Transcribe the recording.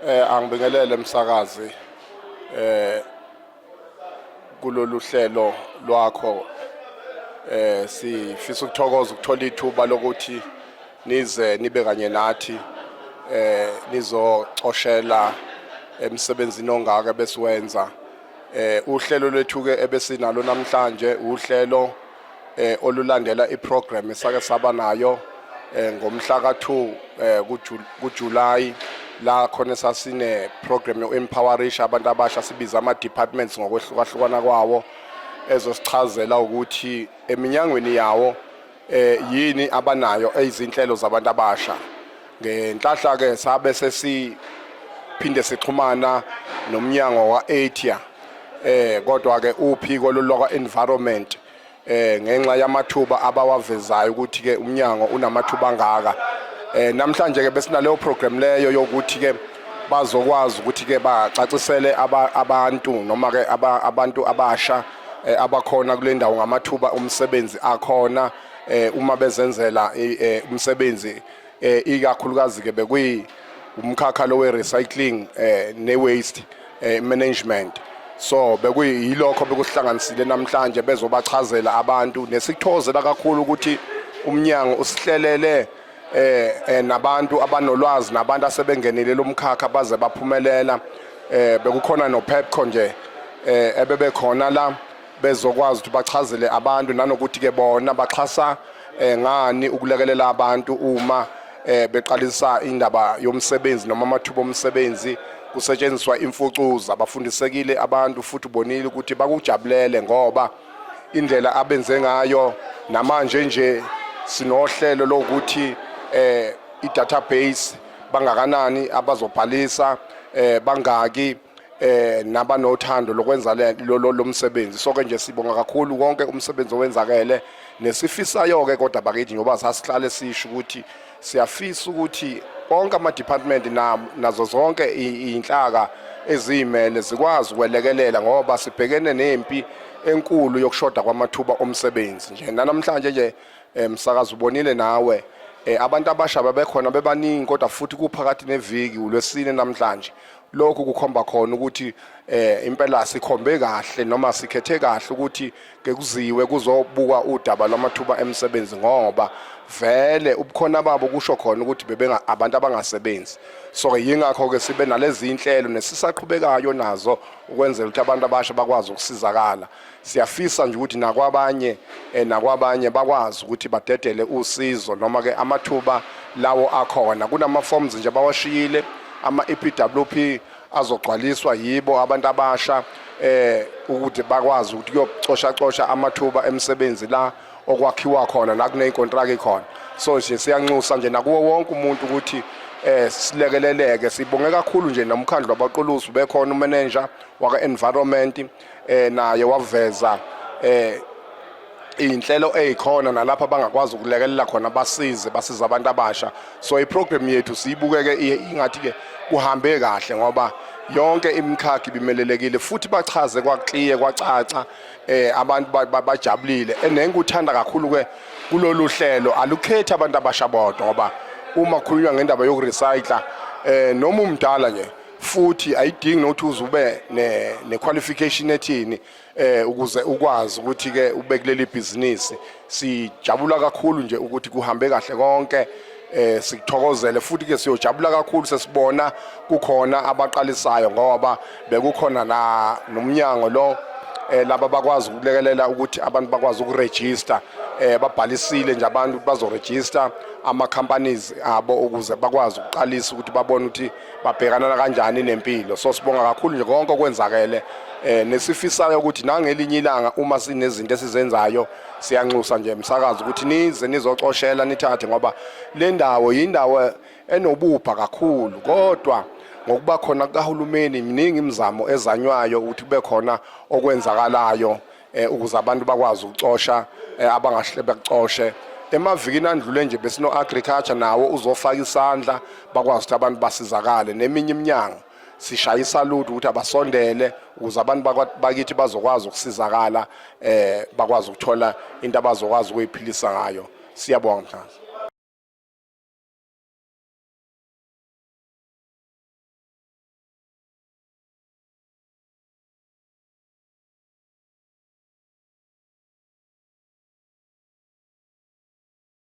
Angibingelele msakazi kulolu hlelo lwakho. Sifisa ukuthokoza ukuthola ithuba lokuthi nize nibe kanye nathi, nizocoshela emsebenzini ongaka besiwenza. Uhlelo lwethu ke ebesinalo namhlanje uhlelo olulandela iprogram esake saba nayo ngomhla ka-2 kuJuly, la khona sasine program yo-empowerisha abantu abasha, sibiza ama-departments ngokwehlukahlukana kwawo ezosichazela ukuthi eminyangweni yawo yini abanayo eyizinhlelo zabantu abasha. Ngenhlahla ke sabe sesiphinde sixhumana nomnyango wa-ATIA, kodwa ke uphiko lolwa environment, ngenxa yamathuba abawavezayo ukuthi ke umnyango unamathuba angaka. Namhlanje ke besinaleyo program leyo yokuthi ke bazokwazi ukuthi ke bacacisele abantu noma ke abantu abasha abakhona kule ndawo ngamathuba omsebenzi akhona uma bezenzela umsebenzi, ikakhulukazi ke bekuyi umkhakha lo we-recycling ne-waste management. So bekuyilokho bekuhlanganisile namhlanje, bezobachazela abantu, nesikuthokozela kakhulu ukuthi umnyango usihlelele nabantu abanolwazi nabantu asebengenile lomkhakha baze baphumelela. Bekukhona noPepco nje ebebekhona la bezokwazi ukuthi bachazele abantu nanokuthi ke bona baxhasa ngani ukulekelela abantu uma beqalisa indaba yomsebenzi noma amathuba omsebenzi kusetshenziswa imfucuza. Bafundisekile abantu futhi ubonile ukuthi bakujabulele ngoba indlela abenze ngayo. Namanje nje sinohlelo lokuthi i-database, bangakanani abazobhalisa, bangaki nabanothando lokwenza lo msebenzi. So ke nje sibonga kakhulu konke umsebenzi owenzakele, nesifisayo ke kodwa bakithi, ngoba sasihlale sisho ukuthi siyafisa ukuthi konke ama-department nazo zonke iy'nhlaka eziyimele zikwazi ukwelekelela, ngoba sibhekene nempi enkulu yokushoda kwamathuba omsebenzi nje. Nanamhlanje nje, msakazi, ubonile nawe, abantu abasha babekhona bebaningi, kodwa futhi kuphakathi neviki, uLwesine namhlanje. Lokhu kukhomba khona ukuthi impela sikhombe kahle noma sikhethe kahle ukuthi ke kuziwe kuzobukwa udaba lwamathuba emisebenzi, ngoba vele ubukhona babo kusho khona ukuthi bebenga abantu abangasebenzi. So ke yingakho ke sibe nalezi inhlelo nesisaqhubekayo nazo ukwenzela ukuthi abantu abasha bakwazi ukusizakala. Siyafisa nje ukuthi nakwabanye bakwazi ukuthi badedele usizo noma ke amathuba lawo akhona. Kunama forms nje bawashiyile, ama EPWP azogcwaliswa yibo abantu abasha ukuthi bakwazi ukuthi kuyocosha cosha amathuba emisebenzi la okwakhiwa khona la kuney'kontraki khona. So nje siyanxusa nje nakuwo wonke umuntu ukuthi silekeleleke. Sibonge kakhulu nje nomkhandlu wabaqulusi, bekhona umanager waka environment, naye waveza iy'nhlelo ey'khona nalapho abangakwazi ukulekelela khona, basize basize abantu abasha. So iprogram yethu siyibukeke ingathi-ke kuhambe kahle, ngoba yonke imikhakha ibimelelekile futhi bachaze kwakliye kwacaca, abantu bajabulile. Enengikuthanda kakhulu ke kulolu hlelo, alukhethi abantu abasha bodwa, ngoba uma kukhulunywa ngendaba yokurecycla, noma umdala nje, futhi ayidingi nokuthi uze ube ne qualification ethini ukuze ukwazi ukuthi ke ube kuleli business. Sijabula kakhulu nje ukuthi kuhambe kahle konke, sikuthokozele futhi ke siyojabula kakhulu sesibona kukhona abaqalisayo, ngoba bekukhona na nomnyango lo laba bakwazi ukulekelela ukuthi abantu bakwazi ukuregister. Babhalisile nje abantu bazoregister ama companies abo ukuze bakwazi ukuqalisa ukuthi babone ukuthi babhekana kanjani nempilo. So sibonga kakhulu nje konke okwenzakele, nesifisayo ukuthi nangelinye ilanga uma sinezinto esizenzayo, siyanxusa nje umsakazo ukuthi nize nizocoshela nithathe, ngoba le ndawo yindawo enobubha kakhulu, kodwa ngokuba khona kukahulumeni miningi imizamo ezanywayo ukuthi kube khona okwenzakalayo ukuze abantu bakwazi ukucosha abangahle bekucoshe. Emavikini andlule nje besino agriculture, nawo uzofaka isandla bakwazi ukuthi abantu basizakale, neminye iminyango sishaya isalute ukuthi abasondele ukuze abantu bakithi bazokwazi ukusizakala, bakwazi ukuthola into abazokwazi ukuyiphilisa ngayo. Siyabonga mhlakazi.